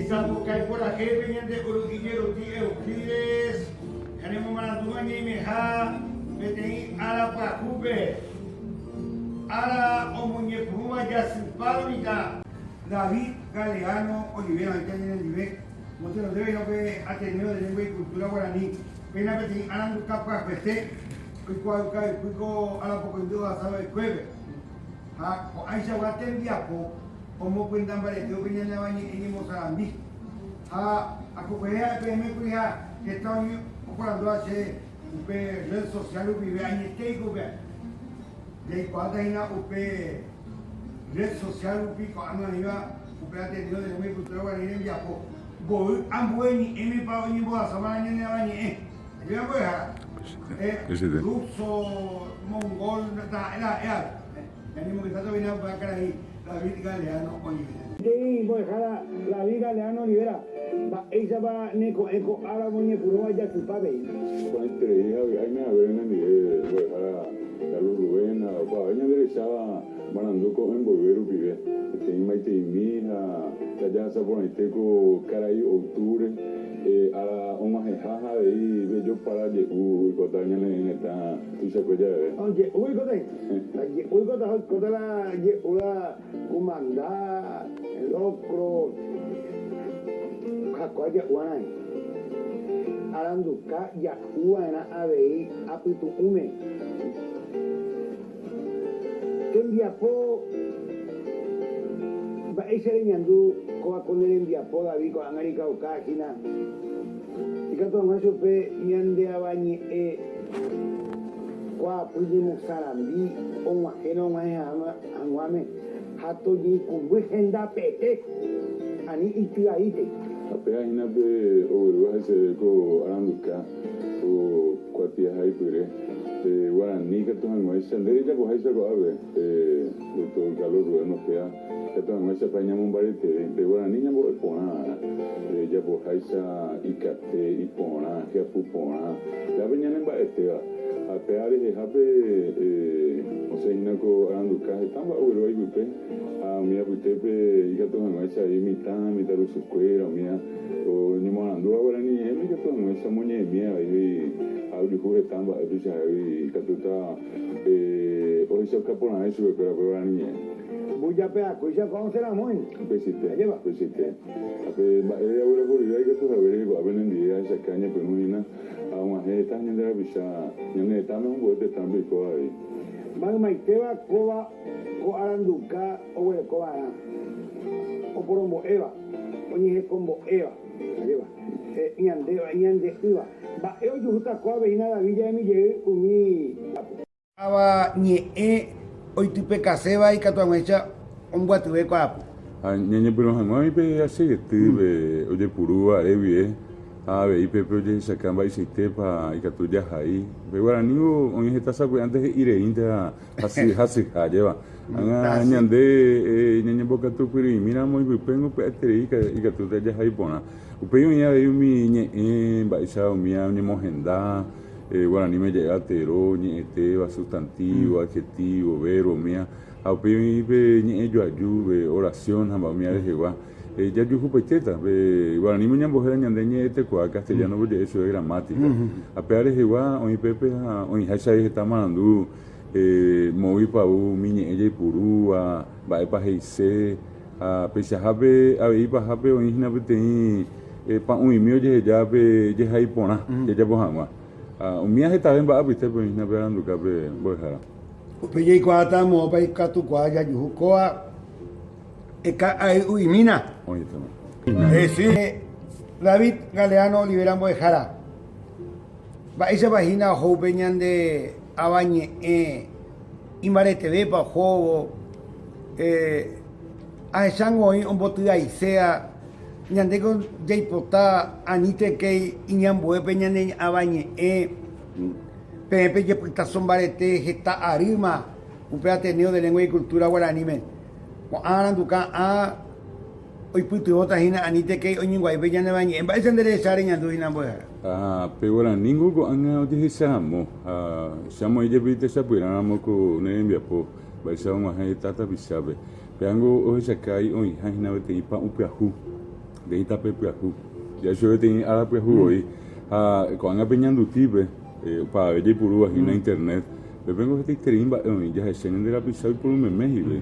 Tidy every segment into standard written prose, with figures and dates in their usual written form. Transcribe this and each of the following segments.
Isapukái purahéipe ñande Uru'i Jeruti Euclides ñanemomarandúma ñaimeha peteĩ ára pyahúpe, ára omoñepyrũva jasypa lo mitã. David Galeano Olivera oĩta ñanendive, omotenondéva hína upe Ateneo de Lengua y Cultura Guarani, péina peteĩ aranduka pyahuete oikuaauka ypy ko arapokõindy ohasa va'ekuépe. Ha ko'ãichagua tembiapo omopyenda mbarete upe ñane avañe'ẽ ñemosarambi. Ha akokuehe ha'e peẽme kuri ha heta oĩ oporandúva che upe red social rupive añetéiko upe jaikuaáta hína upe red social rupi ko'ág̃a oĩva upe Ateneo de Lengua y Cultura Guarani rembiapo. Mboy ambue ñe'ẽmepa oñembohasámarã ñane avañe'ẽ. Ajépa mbo'ehára? Ruso, mongol, taha'e ha'e ave. Ñañemongetáta oĩna upéva karai David Galeano Olivera. Peteĩ mbo'ehára David Galeano Olivera, mba'éichapa ne ko'ẽ ko ára omoñepyrũva jasypa avei? Porãiterei ha vy'a aime haguére nendive mbo'ehára Carlos Rubén ha opavave ñande recháva marandu ko'ẽ mboyve rupive. Peteĩ maiteimi ha jajahasa porãite ko karai octubre ára og̃uahẽha ha avei vejopara je'u oikóta ñane retã tuichakue javeve. Je'u oikóta hína. Je'u oikóta ha oikóta la je'u la kumanda, locro, hakua ja'u va'erã. Aranduka ja'u va'erã avei apytu'ũme. Tembiapo Mba'éicha reñandu kóva ko ne rembiapo David ko'ág̃a reikauka hína ikatu hag̃ua chupe ñande avañe'ẽ kuaapy ñemosarambi og̃uahẽrõ og̃uahẽ hag̃uáme ha toñeikũmby hendapete ani ityaítei. Ha péva hína pe oguerúva heseve ko aranduka ko kuatiahaipyre. Guarani katu hag̃uáicha, nde rejapoháicha ko'ápe, Doctor Carlos Rubén Ojeda, katu hag̃uáicha pa ñamombareteve. Pe guarani ñambo'e porã va'erã, rejapoháicha ikate, iporã, hyapu porã, pévape ñanemba'etéva. Ha péva rehehápe osẽ hína ko aranduka heta mba'e oguerúva ipype ha umi apytépe ikatu hag̃uáicha avei mitã, mitãrusukuéra, umíva oñemoarandúva guarani ñe'ẽme ikatu hag̃uáicha omoñe'ẽmi avei ha ojuhu heta mba'e tuichahágui ikatúta ohechauka porãve chupekuéra upe guarani ñe'ẽ. Mbujape akóicha ko osẽ ramói. Upeichaite, upeichaite. Ha pe mba'e aguerohoryva ikatu haguére ko'ápe nendive ahechaka ñepyrũ hína. Ha og̃uahẽ heta ñande rapicha ñane retãme ombo'e tetãme oikóva avei. Maymaitéva kóva ko aranduka oguereko va'erã, oporombo'éva, oñehekombo'éva, ajépa, ñandéva, ñande'ỹva. Mba'e ojuhúta kóvape hína David ja'emi jey umi. Ava ñe'ẽ oitypekaséva ikatu hag̃uáicha ombyatyve kuaapy. Ha ñañepyrũ hag̃ua oĩ pe achegetýpe ojepurúva are guive ha avei pépe ojehechaka mba'eichaitépa ikatu jahai. Pe guaranívo oĩ heta sapy'ánte he'i reínte ha hasy hasyha jeva. Ág̃a ñande ñañembokatupyry'imíramo ipypéngo pya'eterei ikatúta jahai porã. Upéi oĩ avei umi ñe'ẽ mba'éicha umíva oñemohenda. Guaraníme ja'éva tero, ñe'ẽtéva, sustantivo, adjetivo, verbo, umíva, ha upéi oĩ pe ñe'ẽ joaju, pe oración ha mba'e umíva rehegua. Jajuhupaitéta pe guaraníme ñambohéra ñande ñe'ẽtekuaa, castellano-pe oje'e chupe gramática. Ha péva rehegua oĩ pépe ha oĩháicha avei heta marandu moõipa ou umi ñe'ẽ jaipurúva, mba'épa he'ise, ha peichahápe avei ipahápe oĩ hína peteĩ Pa'ũ'imi ojeheja pe jehai porã jajapo hag̃ua. Ha umíva hetave mba'e apytépe oĩ hína pe arandukápe mbo'ehára. Upe jaikuaáta moõpa ikatukuaa jajuhu kóva eka'ay'u'imína. Oĩtama. Sí. David Galeano Olivera mbo'ehára. Mba'éichapa hína oho upe ñande avañe'ẽ imbaretevépa ohóvo? Ahechángo oĩ ombotyaiséa Ñandéko jaipota aníteke iñambuépe ñane avañe'ẽ, peẽ pejepytaso mbarete heta arýma upe Ateneo de Lengua y Cultura Guaraníme. Ko'ã aranduka ã oipytyvõta hína aníteke oñenguaípe ñane avañe'ẽ. Mba'éicha nde rehecha reñandu hína mbo'ehára? Ha pe guaraníko ko'ág̃a ojehecharamo ha che amoĩ jepi techapyrãramo ko ne rembiapo mba'éicha og̃uahẽ heta tapichápe. Pévango ohechakái oĩha hína peteĩ pa'ũ pyahu. Peteĩ tape pyahu. Ja'e chupe peteĩ ára pyahu voi. Ha ko'ág̃a pe ñandutípe, opavave jaipurúva hína internet, upépengo hetaiterei mba'e oĩ, jahecha ñande rapicha oipuru meme hikuái.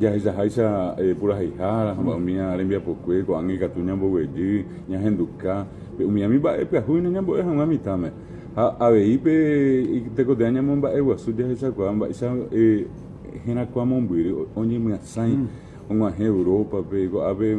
Jahechaháicha puraheihára ha umíva rembiapokue, ko'ág̃a ikatu ñamboguejy, ñahenduka, umi ami mba'e pyahu hína ñambo'e hag̃ua mitãme. Ha avei pe tekotevẽ ñamomba'eguasu jahechakuaa mba'éicha herakuã mombyry oñemyasãi. Og̃uahẽ Europa-pe, ko'ápe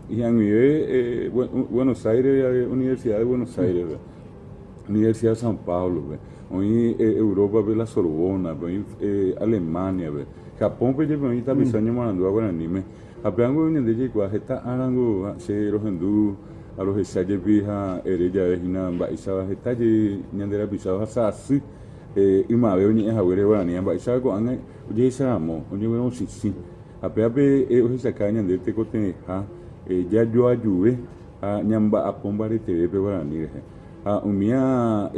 hi'ag̃uive Buenos Aires, Universidad de Buenos Aires-pe, Universidad de San Pablo-pe, oĩ Europa-pe la Sorbona-pe, oĩ Alemania-pe, Japón-pe jepe oĩ tapicha oñemoarandúva guaraníme. Ha pévango ñande jaikuaa heta árango che rohendu ha rohecha jepi ha ere jave hína mba'éichapa heta jey ñande rapicha ohasa asy ymave oñe'ẽ haguére guarani ha mba'éichapa ko'ág̃a Ojehecharamo, oñeguerosĩsĩ, ha pévape ohechaka ñande tekotevẽha jajoajuve ha ñamba'apo mbareteve pe guarani rehe. Ha umía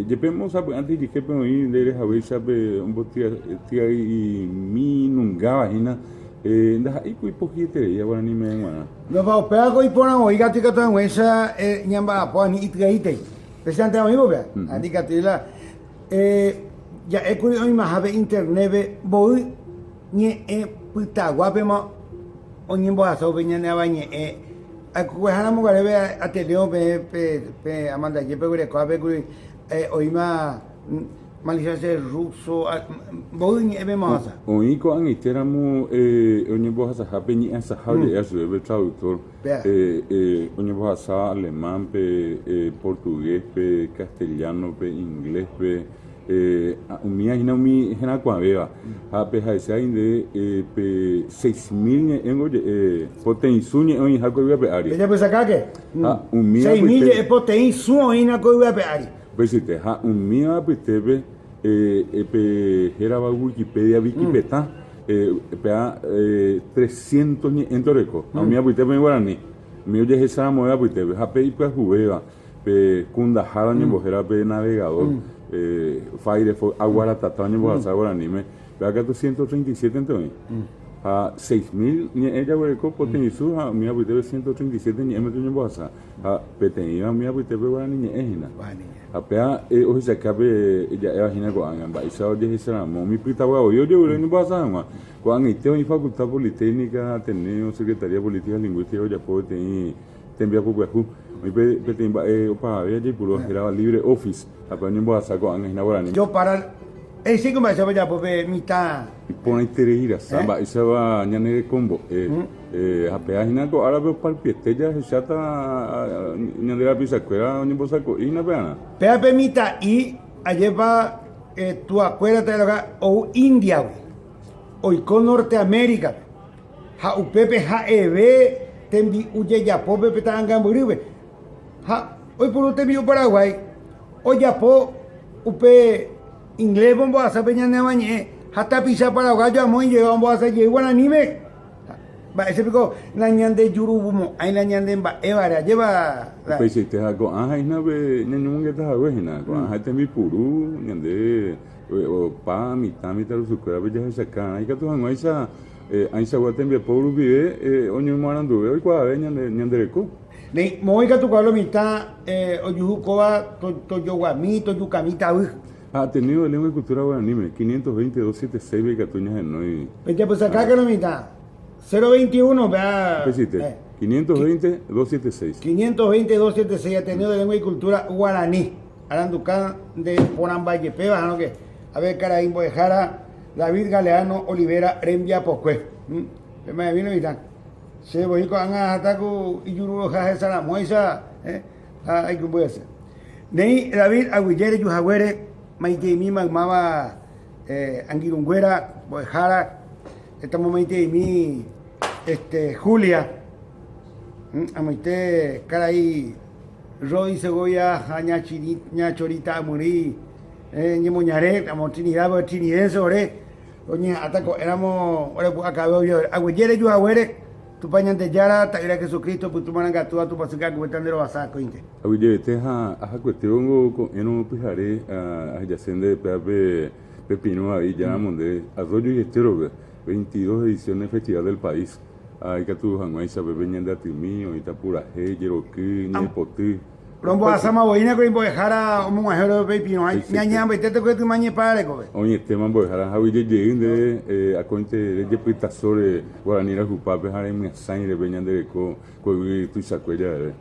jepémo sapy'ánte ijyképe oĩ nde ere haguéicha pe ombotyai'imi nungáva hína, ndaha'éi ku ipohyietereíva guaraníme g̃uarã. Ndopá upévako iporã voi katu ikatu hag̃uáicha ñamba'apo ani ityaiítei. Péichante oĩvo upéva. Ani ikatu la. Ja'ékuri oĩmaha pe internet-pe mboy ñe'ẽ pytaguápema oñembohasa upe ñane avañe'ẽ. Aikuaaháramo guare pe Ateneo peẽ pe amandaje peguerekóvape kuri oĩma malicia ruso, mboy ñe'ẽpema ohasa. Oĩ ko'ag̃aitéramo oñembohasaha pe ñe'ẽasaha oje'éva chupe pe traductor. Oñembohasa alemán-pe, portugués-pe, castellano-pe, inglés-pe, umíva hína umi herakuãvéva. Ha pe ha'echa nde pe 6000 ñe'ẽngo oje'e poteĩsu ñe'ẽ oĩha ko yvy ape ári. Pejapysakáke. Ha umíva apytépe. 6000 je'e poteĩsu oĩna ko yvy ape ári. Upeichaite. Ha umíva apytépe pe hérava Wikipedia, Vikipetã. Péva trescientos ñe'ẽnte oreko, ha umi apytépe oĩ guarani, umi ojehecharamovéva apytépe, ha pe ipyahuvéva, pe kundahára oñembohéra pe navegador, Firefox, Aguaratata oñembohasa guaraníme, péva katu 137-nte oĩ. Ha 6000 ñe'ẽ jaguereko poteĩsu ha umi apytépe 137 ñe'ẽme oñembohasa, ha peteĩva umi apytépe guarani ñe'ẽ hína. Ha péva ohechauka pe ja'éva hína ko'ág̃a, mba'éicha ojehecharamo umi pytagua voi ojegueru oñembohasa hag̃ua. Ko'ag̃aite oĩ Facultad Politécnica, Ateneo, Secretaría Política Lingüística ojapo peteĩ tembiapo pyahu. Oĩ peteĩ mba'e opavave jaipurúva hérava Libre Office, ha péva oñembohasa ko'ág̃a hína guarani. Jopara, Eisíko mba'éichapa ojapo pe mitã. Iporãiterei rasa mba'éichapa ñane rekombo'e. Ha péva hína ko árape oparpiete jahecháta ñande rapichakuéra oñembosako'i hína pearã. Péva pe mitã'i ajépa tuakuéra térã ou Índiagui, oiko Norteaméricape, ha upépe ha'eve tembi'u jejapópe pe ta'angambyrýpe. Ha oipuru tembi'u Paraguái ojapo upe inglés-pe ombohasa pe ñane avañe'ẽ ha tapicha paraguayo amo ijeva ombohasa jey guaraníme. Mba'éicha piko nañandejuruvumo'ãi la ñande mba'évare, ajépa la. Upeichaite ha ko'ã ha'éhina pe ñañomongeta hague hína, ko'ã ha'e tembipuru ñande opa mitã mitãrusukuérape jahechaka ikatu hag̃uáicha ãichagua tembiapo rupive oñemoaranduve oikuaave ñande reko. Néi, moõ ikatu kuaa lo mitã ojuhu kóva tojoguami, tojukami tavy. Ha Ateneo de Lengua y Cultura Guaraníme, 520 276-pe ikatu ñahenói. Pejapysakáke lo mitã, 021 pe. Upeichaite, 520 276. 520 276 Ateneo de Lengua y Cultura Guaraní. Aranduka nde porãmba jepéva ha'érõ ave karai mbo'ehára David Galeano Olivera rembiapokue. Pema'ẽmi lo mitã. Che voi ko'ág̃a aháta ku ijururoha hesa ramóicha ha aikũmby hese. Néi, David, aguyje reju haguére, maiteimi maymáva angirũnguéra, mbo'ehára, etamomaiteimi este Julia, amoite karai Rodi Segovia ha ña Chorita Amyry ñemoñare, amo Trinidad-pe, trinidense ore. Roñeha'ãta ko'ẽramo orepu'akave oviave. Aguyje reju haguére, Tupã Ñandejára, Ta'ýra Jesucristo, Pytu Marangatúva, Tupã Sy Ka'akupe tanderovasa akóinte. Aguyjevete ha ahakuetévongo ko'ẽrõ pyhare ahejase nde pévape pepirũ avei járamo nde Arroyo y Estero-pe, 22 edición del Festival del País. Ha ikatu hag̃uáicha upépe ñande atymi, oĩta purahéi, jeroky, ñe'ẽpoty. Rombohasáma voína kuri mbo'ehára omog̃uahẽ oréve pe ipirũha ñañeha'ãmbaite tekove tyma ñepára rekove. Oĩetéma mbo'ehára ha oijejey nde akóinte rejepytasóre guarani rayhupápe ha remyasãire pe ñande reko ko yvy tuichakue javeve.